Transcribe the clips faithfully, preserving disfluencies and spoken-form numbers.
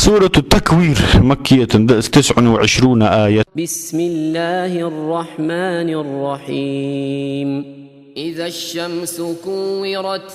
سورة التكوير، مكية، تسع وعشرون آية. بسم الله الرحمن الرحيم. إذا الشمس كورت،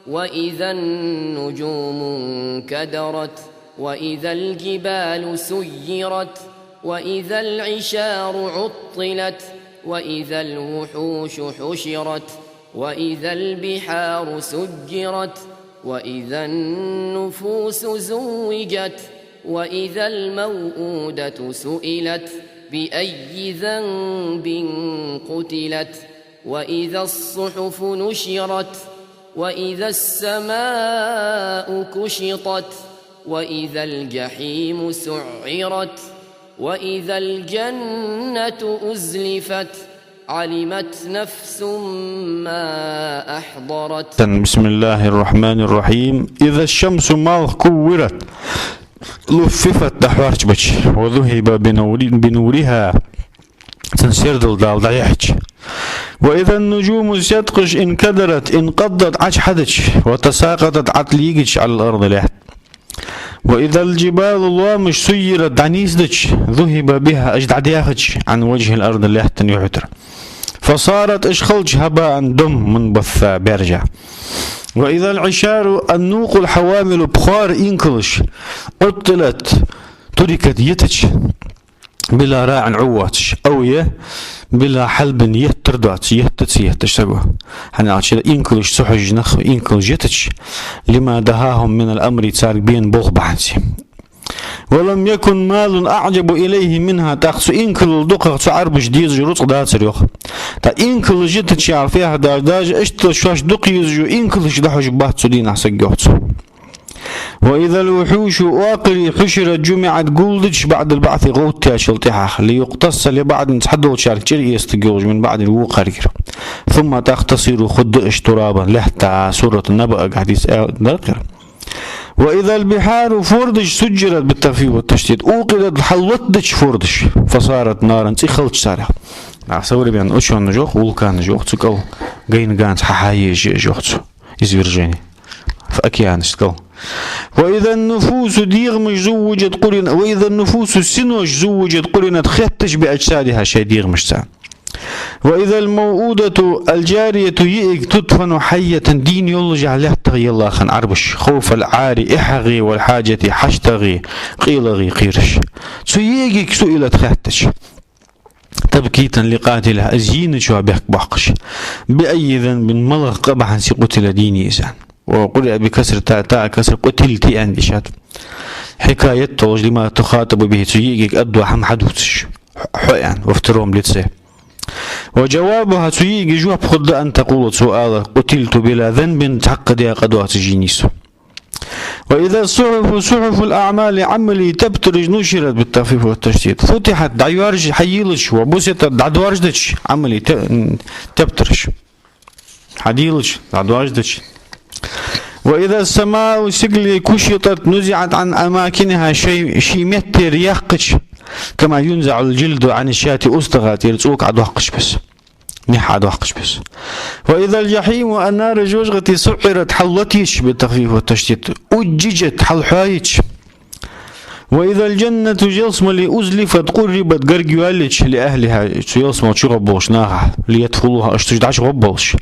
وإذا النجوم انكدرت، وإذا الجبال سيرت، وإذا العشار عطلت، وإذا الوحوش حشرت، وإذا البحار سجرت، وإذا النفوس زوجت، وإذا الموءودة سئلت، بأي ذنب قتلت، وإذا الصحف نشرت، وإذا السماء كشطت، وإذا الجحيم سعرت، وإذا الجنة أزلفت، علمت نفس ما أحضرت. بسم الله الرحمن الرحيم. إذا الشمس, малх, كورت, لففت, дӀахьоарчабича, وذهب بنور-, بنورها, цун сердал Дала дӀаяхьача. وإذا النجوم, седкъаш, انكدرت, انقضت, Ӏочухьадича, وتساقطت, ӀотӀалийгача, على الأرض, лаьтта. وإذا الجبال, лоамаш, سيرت, дӀанийсдича, ذهب بها, уж дӀадаьхача, عن وجه الأرض, лаьттан юхьа тӀара. فصارت, уж хилча, هباء, дом, منبثا, баьржа. وإذا العشار, النوق الحوامل, пхоара инкалаш, عطلت, تركت, йитача, بلا راع, Ӏу воацаш, أو е بلا حلب, еттар доацаш, етта ца етташ саго. ХӀана аьлча инкалаш ца хьожаш нах, инкалаш йитача, لما دهاهم من الأمر, царга бена болх бахьанца. ولم يكن مال أعجب إليه منها, тӀаккха цу инкалал дукхагӀа цу Ӏарбаша дезаш рузкъа дацар, йоах. ТӀаккха инкалаш йитача, фехьа даж, даже иштта шоаш дукха езаш йола инкалаш дӀахьош бац цу дийнахьа саг, йоах цо. وإذا الوحوش, оакхарий, حشرت, جمعت, гулдича, بعد البعث, гӀовттаяьчул тӀехьагӀа, ليقتص لبعض, цхьадолчарга чӀир эцаргйолаш, من بعض, вокхаргара. ثم, тӀаккха, تصير, хургда уж, ترابا, лаьтта, сурат Набаъ гӀадис а даркхира. وإذا البحار, фордаш, سجرت بالتخفيف والتشديد, أوقدت, хьаллоаттадича фордаш, فصارت نارا, цӀи хилча царех. А современный учёныш, йоах, вулканаш, йоах, цу кӀал гайна ганца хьахьаеш, йоах цо. Извержение. В океанах кӀал. وإذا النفوس, дегӀамаш, زوجت, къурина, وإذا النفوس, синош, زوجت, къуринат, хеттача, بأجسادها, шоай дегӀамашца. وإذا الموءودة الجارية, йиӀиг, تدفن حية, дийна йоллашехь лаьттах елла хинна Ӏарбаша, خوف العار, эхьагӀеи, والحاجة, хьаштагӀеи, къелагӀеи кхераш. Цу йиӀигага سئلت, хеттача. تبكيتا لقاتلها, из йийначоа бехк боаккхаш. بأي ذنب, малагӀа къа бахьанца قتل, дийний из, аьнна. وقرئ بكسر التاء, تاء كسر, قتلت, аьнна дешад. حكاية долаш, لما تخاطب به, цу йиӀигага аргда хӀама хьадувцаш. Хьо, аьнна, во втором лице. وجوابها, цу йиӀига жоп хургда, أن تقول, цо алар, قتلت بلا ذنب, цхьаккха даь къа доацаш йийнай со. وإذا الصحف, صحف الأعمال, Ӏамалий тептараш, نشرت بالتخفيف والتشديد, فتحت, дӀайоаржа, хьайийлача, وبسطت, дӀадоаржадича, Ӏамалий те-, тептараш, хьадийлача, дӀадоаржадича. وإذا السماء, сигалей, كشطت, نزعت عن أماكنها, шоай, ший меттера яьккхача, كما ينزع الجلد عن الشاة, устагӀа тӀера цӀока Ӏодоаккхаш бесса. Мехь Ӏодоаккхаш бесса. وإذا الجحيم, النار, жожагӀате, سعرت, хьаллоаттайича, بالتخفيف والتشديد, أججت, хьалхьоайича. وإذا الجنة, ялсмале, أزلفت, قربت, гарга йоалайича, لأهلها, цу ялсмала чугӀоргболча нахах, ليدخلوها, уж цу чу дӀачугӀоргболаш.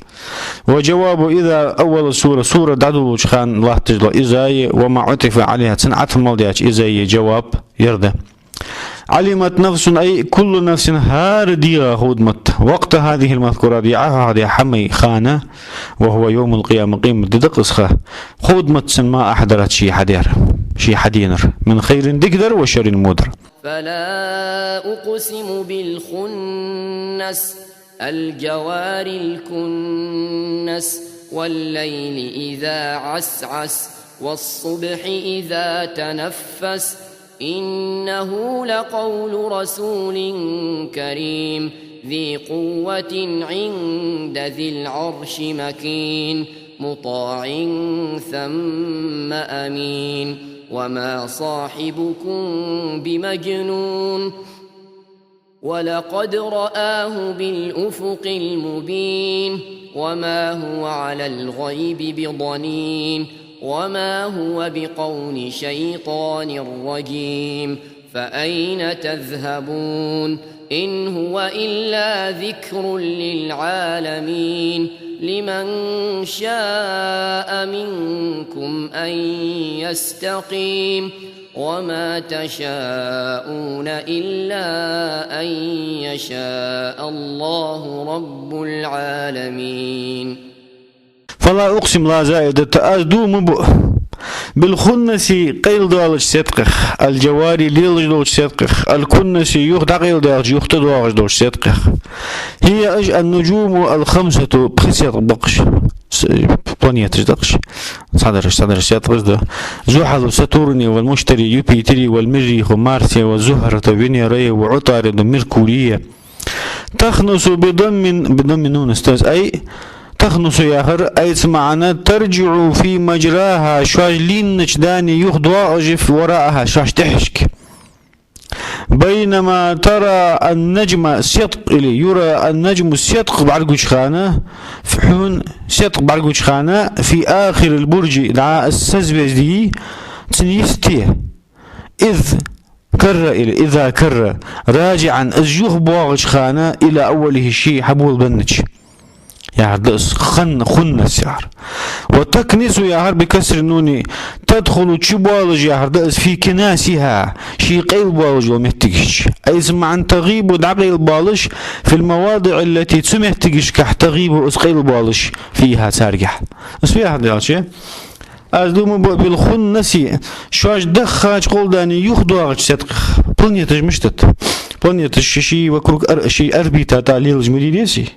وجواب إذا أول السورة, сура дӀадолалуча хана латташ дола إذا, وما عطف عليها, цунна Ӏатф мел даьча إذا, жаваб, ер да. علمت نفس, أي كل نفس, хӀара дегӀа ховргда мотт, وقت هذه المذكورات, е Ӏохьоахадаь хӀамай хана, وهو يوم القيامة, къематди да-кх из ха, ховргда мотт цунна, ما أحضرت, ше хьадаьр, ше хьаденар, من خير, дикадар, وشر, водар. فلا أقسم بالخنس، الجوار الكنس، والليل إذا عسعس، والصبح إذا تنفس، إنه لقول رسول كريم، ذي قوة عند ذي العرش مكين، مطاع ثم أمين، وما صاحبكم بمجنون، ولقد رآه بالأفق المبين، وما هو على الغيب بضنين، وما هو بقول شيطان رجيم. فأين تذهبون؟ إن هو إلا ذكر للعالمين. لمن شاء منكم أن يستقيم. وما تشاءون إلا أن يشاء الله رب العالمين. فلا أقسم, لا زائدة, аз дув ма буъ, بالخنس, къайладоалача седкъех, الجوار, лелаш долча седкъех, الكنس, юха дӀакъайладаьлча, юха тӀадоагӀаш долча седкъех. هي, уж, النجوم الخمسة, пхи седкъа ба-кх уж, с-, планеташ да-кх уж, цхьадараш, цхьадараш седкъаш да: زحل, Сатурни, والمشتري, Юпитери, والمريخ, Марси, والزهرة, Венерай, وعطارد, Меркурий. تخنس بضم, بضم النون, то есть, أي تخنس яхар, أي, цун маӀан: ترجع في مجراها, шоаш лийннача дани юхадоагӀаш, وراءها, шоашта тӀехьашка. بينما ترى النجم, седкъ, или يرى النجم, седкъ бӀаргагуча хана, ф-, хьона седкъ бӀаргагуча хана, في آخر البرج, дӀа из созвезди, цун йисте, إذ كر, или إذا كر, راجعا, из юхабоагӀача хана, إلى أوله, ший хьаболабеннача. Яхар да из хун-, خنس яхар. وتكنس яхар, بكسر النون, تدخل, чубоалаш яхар да из, في كناسها, ший къайлабоалаш йола моттигаш чу. أي, цун маӀан: تغيب, дӀакъайлабоалаш, في المواضع التي, цу моттигашкахь, تغيب, из къайлабоалаш, فيها, царгахь. Из фу яхар да аьлча, аз дув ма буъ بالخنس, шоаш даххача гӀолла дани юхадоагӀача седкъех. Планеташ мишта да? Планеташ ши-ши вокруг ар-, ший орбита тӀа лелаш ма дий дезий?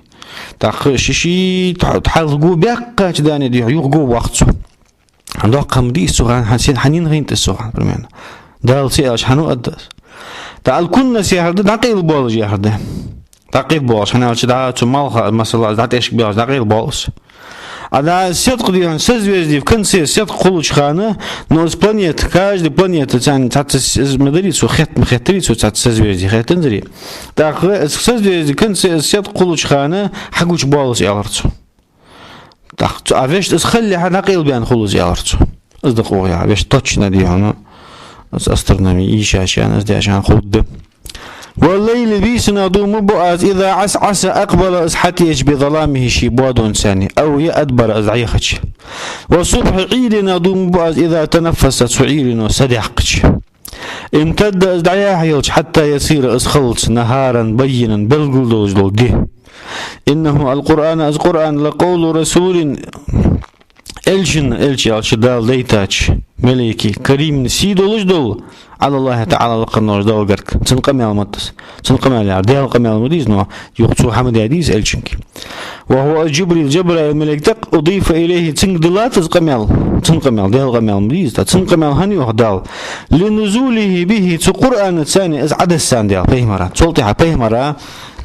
ТӀаккха ши-ши тӀа-, тӀехьа го баьккхача дани дехьа юха го вахцу. Доккха хӀама дий из цу хана, хьан сен, хьанна хиннад из цу хана, примерно? Дала ца аьлча, хьан ва адда из? ТӀаккха الكنس яхар да, дӀакъайлабоалаш яхар да. ДӀакъайлабоалаш, хӀана аьлча, дӀа цу малха, масала, из дӀатӀехьашка баьлча, дӀакъайлабоал из. А дӀа седкъ дий хьона, созвезди, в конце седкъ хулача хана, но из планета, каждый планета, царна цхьацца с-, из ма дарий цо, хет-, ма хеттарий цо цхьацца созвезди, хеттанзарий. ТӀаккха из созвезди, в конце из седкъ хулача хана, хьагучабоал из, аьлар цо. ТӀаккха цу, а вешта из хилалехьа дӀакъайлабаьнна хул из, аьлар цо. Из да къоя, вешта точно дий хьона, из астрономи йийшача хана, из деча хана хургда. والليل, бийсанна дув ма буъ аз, إذا عسعس, أقبل, из хьатӀаэцача, بظلامه, ший боадонца, أو, е, أدبر, из дӀаяхача. والصبح, Ӏуйранна дув ма буъ аз, إذا تنفس, цу Ӏуйрано са даьккхача. امتد, из дӀаяхьа елча, حتى يصير, из хилалца, نهارا بينا, белгала долаш дола ди. إنه, القرآن, из Къуръан, لقول رسول, элчан, элча аьлча Дала дайтача малейка, كريم, сий долаш дола, على الله تعالى, лакхе волча Далла гарга. Цун къамаьл ма да из. Цун къамаьл яхар Даьла къамаьл ма дий из, но юха цо хӀама даь дий из элчанга. وهو, Джабраил, Джабраил малейк да-кх, أضيف إليه, цунга диллад из къамаьл. Цун къамаьл, Даьла къамаьл ма дий из, тӀаккха цун къамаьл хӀана йоах Дала? لنزوله به, цу Къуръанаца из Ӏодессад Даьла пайхамара. Цул тӀехьа пайхамара,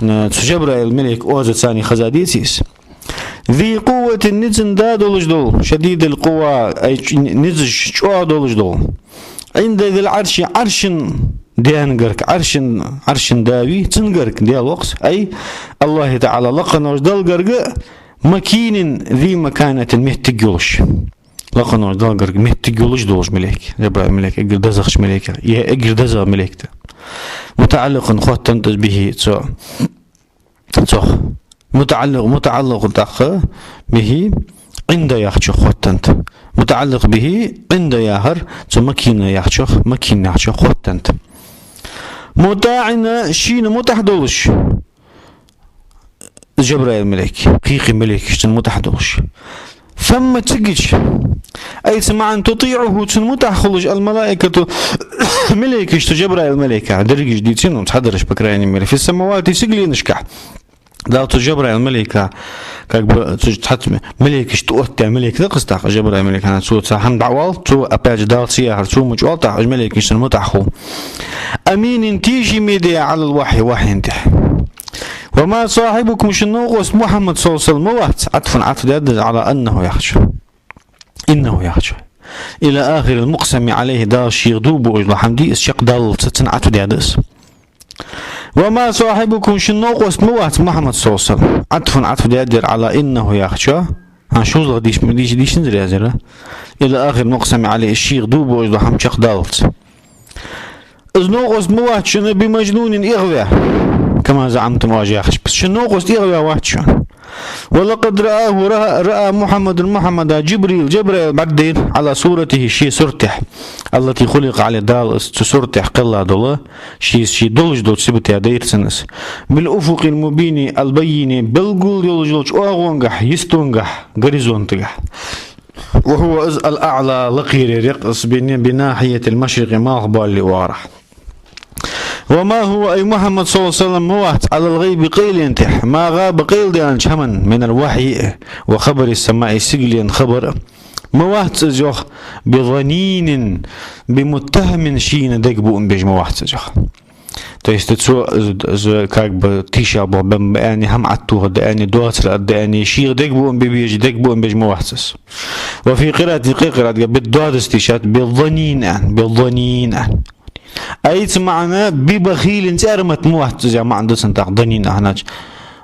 э, цу Джабраил малейка оазаца хеза деций из? ذي قوة, ницан да долаш дола, شديد القوى, ай, ч-, ницаш чӀоагӀа долаш дола. عند ذي العرش, Ӏаршан Даьна гарга, Ӏаршан, Ӏаршан да вий, цун гарга, Даьла ва-кх из. أي, الله تعالى, лакхе волча Далла гарга, مكين, ذي مكانة, моттиг йолаш. Лакхе волча Далла гарга моттиг йолаш долаш малейк. Джабраил малейк эггара дезагӀча малейкех, е эггара дезагӀа малейк да. متعلق, хоттаденнад из, به, цо. Цох. متعلق, متعلق тӀаккха به عند яхачох хоттаденнад. متعلق به عند яхар, цу مكين яхачох, مكين яхачох хоттаденнад. مطاع, шийна мутӀахь долаш. Джабраил малейк, кхы-кхы малейкаш цунна мутӀахь долаш. ثم, цигача. أي, цун маӀан تطيعه, цунна мутӀахь хулаш, الملائكة, малейкаш, цу Джабраил малейка, дерригаш дийцад, ну, цхьадараш, по крайней мере, في السماوات, сигаленашкахь. Дала цу Джабраил малейка, как бы, цу цхьацца малейкашта оттадаь малейк да-кх из тӀаккха, Джабраил малейк, хӀана, цо цхьа хӀама дӀаоал, цо, опять же, Дала ца яхар, цо ма чӀоагӀа тӀаккха, уж малейкаш цунна мутӀахь хул. أمين, тешаме да على الوحي, вахьина тӀа. وما صاحبكم, шун новкъост Мухьаммад, صلى الله عليه وسلم, ма вац, عطف, عطف даьд из على أنه яхача. إنه яхача. إلى آخر المقسم عليه, Дала шийх дув буаш дола хӀама дий из, чакхдаллалца цунна عطف даьд из. وما صاحبكم, шун новкъост ма вац Мухьаммад, صلى الله عليه وسلم. عطف, عطف даьд ер على إنه яхача. А, шозлагӀа дийш-, дийш-, дийшанзар язера. إلى آخر المقسم عليه, шийх дув болаш дола хӀама чакхдаллалца. Из новкъост ма вац шоана بمجنون, эгӀаваь, كما زعمتم, оаш яхаш. Шун новкъост эгӀаваь вац шоана. ولقد رآه, رأى, رأى محمد, Мухьаммада, جبريل, Жабраил бӀаргадайра, على صورته, ший суртехь, التي خلق عليها, Дала из цу суртехь кхелла дола, ший, ший долаш долча сибате дайра цунна из. بالأفق المبين البين, белгал йолаш йолча оагӀонгахь, йистонгахь, горизонтагахь. وهو, из, الأعلى, лакхера яр-кх из, بن-, بناحية المشرق, малхбоалле оагӀорахьа. وما هو, أي محمد صلى الله عليه وسلم, ма вац, على الغيب, къайленна тӀа, ما غاب, къайладаьннача хӀаман, من الوحي وخبر السماء, сигален хабар, ма вац из, йоах, بضنين, بمتهم, шийна дегабуам беш ма вац из, йоах. То есть цо, из, из как бы тийшаболх бе-, бе аьнна, хӀама Ӏотохаргда аьнна, доацар аргда аьнна, шийх дегабуам бе безаш, дегабуам беш ма вац из. وفي قراءة, ткъаь къираатага, بالضاد из тийшад, بالضنين аьнна, بالضنين аьнна. أي, цун маӀан ببخيل, цӀармат ма вац из, яха маӀан да цун тӀаккха, ضنين яхача.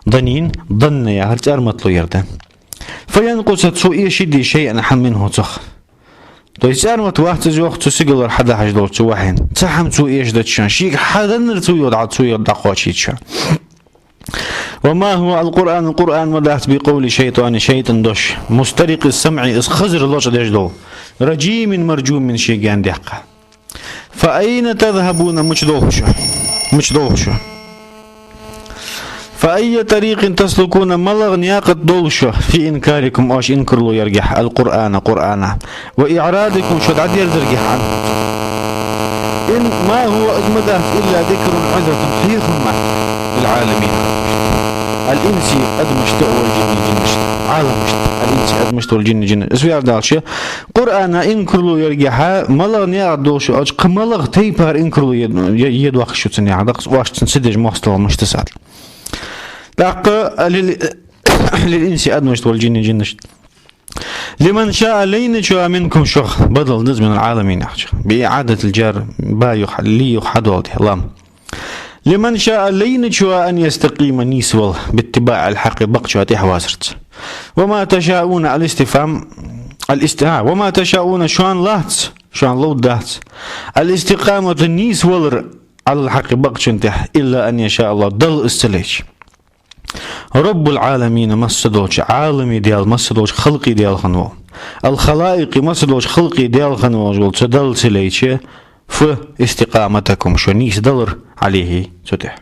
ضنين, ظن яхар цӀарматло яр да. فينقص, цо эшаде, شيئا, хӀама, منه, цох. То есть цӀармат вац из, йоах, цу сигалара хьадахьаш долча цу вахьина. Цхьа хӀама цо эшадац шоана, шийга хьаденнар цо йода, цо йода дӀакхоачац шоана. وما هو, القرآن, Къуръан ма дац, بقول شيطان, шайтӀан дош, مسترق السمع, из хазар лочкъадеш дола, رجيم مرجوم, шийга гаьна даьккха. فأين تذهبون, мича долх шо? Мича долх шо? فأي طريق تسلكون, малагӀа наькъа тӀа долх шо, في إنكاركم, оаш инкарло яргахьа, القرآن, Къуръана, وإعراضكم, шо дӀадерзаргахьа. إن, ما هو, из ма дац, إلا ذكر, عظة, хьехам мара, للعالمين, الإنس, адамашта, والجن, жинашта, Ӏаламашта, الإنس, адамашта, والجن, жинашта. Из вяр далше, Къуръана инкарло яргахьа, малагӀа наькъа тӀа долх шо, аьлча, кхы малагӀа тайпара инкарло е-, е-, едоаккх шо цунна яхар да-кх, оаш цунна ца деш моастагӀал мишта сад. ТӀаккха لل-, للإنس, адамашта, والجن, жинашта. لمن شاء, лайначоа, منكم, шох, بدل да из من العالمين яхачох, بإعادة الجار, ба юха, ли юха хьадоаладе, لام. لمن شاء, лайначоа, أن يستقيم, нийсвала, باتباع الحق, бакъчоа тӀехьавазарца. وما تشاءون, الاستفهام, الاست-, а, وما تشاءون, шоана лац, шоана ловргдац, الاستقامة, нийсвалар, على الحق, бакъчун тӀа, إلا أن يشاء الله, Далла из ца лайча. رب العالمين, массадолча Ӏаламий Даьла, массадолча халкъий Даьла хинна вола. الخلائق, массадолча халкъий Даьла хинна волаш вола цу Далла ца лайча, فاستقامتكم, шо нийсдалар, عليه, цу тӀа.